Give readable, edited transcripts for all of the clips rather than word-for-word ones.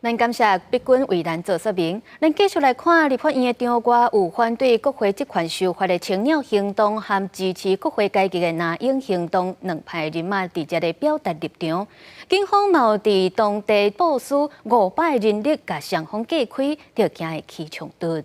咱感謝碧君為咱做說明。咱繼續來看立法院的場外有反對國會職權修法的青鳥行動和支持國會改革的藍鷹行動兩派人馬佇遮咧表達立場。警方嘛有佇當地部署500人力，共雙方隔開，就驚會起衝突。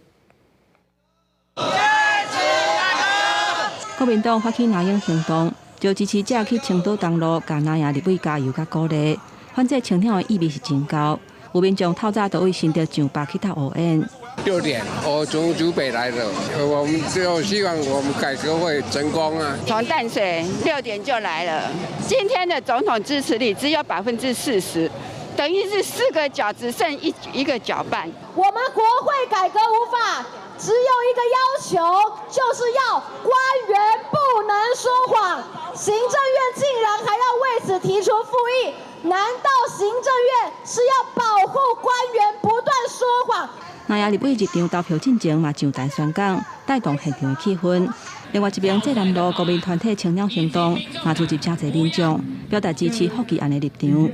國民黨發起藍鷹行動，召支持者去青島東路，共藍營立委加油佮鼓勵。反制青鳥的意味是真高。有民眾透早就對新竹上百去鬥烏煙。 6點，我從竹北來的，我們就希望我們改革會成功啊。從淡水6點就來了，今天的總統支持率只有40%，等於是四個角只剩一個角半。我們國會改革無法，只有一個要求，就是要官員不能說謊。行政院竟然還要為此提出覆議，難道行政院是要保護官員不斷說謊？藍營立委入場投票進前嘛上台宣講，帶動現場的氣氛。另外一邊，濟南路公民團體青鳥行動嘛組織誠濟民眾，表達支持福基案的立場。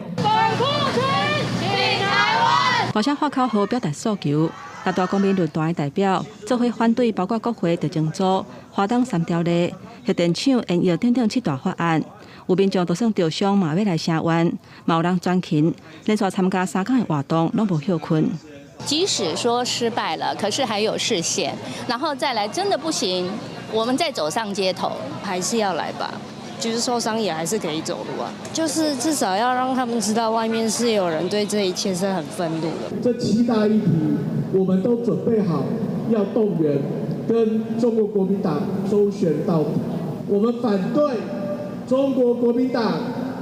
大聲喊口號表達訴求，六大公民論壇的代表做伙反對，包括國會特偵組、華東三條例、核電廠煙藥等等七大法案。有民眾就算著傷嘛欲來聲援，嘛有人專勤，連續參加3工的活動，攏無歇睏。即使說失敗了，可是還有釋憲，然後再來真的不行，我們再走上街頭，還是要來吧。就是受傷也還是可以走路啊，就是至少要讓他們知道外面是有人對這一切是很憤怒的。這七大議題，我們都準備好要動員，跟中國國民黨周旋到底。我們反對中國國民黨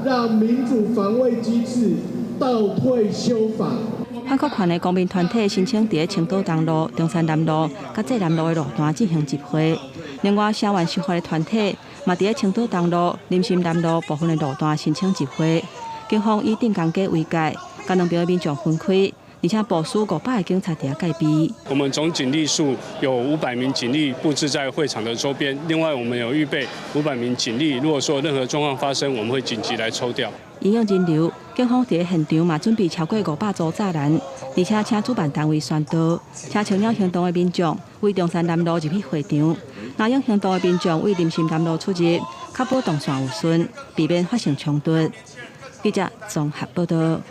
讓民主防衛機制倒退修法。反擴權的公民團體申請佇青島東路、中山南路、佮濟南路的路段進行集會。另外，聲援修法的團體嘛，佇青島東路、林森南路部分的路段申請集會。警方以鎮江街為界，共兩邊的民眾分開，而且部署500個警察佇遐戒備。我們總警力數有500名警力佈置在會場的周邊，另外我們有預備500名警力，如果說任何狀況發生，我們會緊急來抽調。因應人流，警方佇現場嘛準備超過500組柵欄，而且請主辦單位宣導，請青鳥行動的民眾對中山南路入去會場，藍鷹行動的民眾對林森南路出入，確保動線有順，避免發生衝突。記者綜合報道。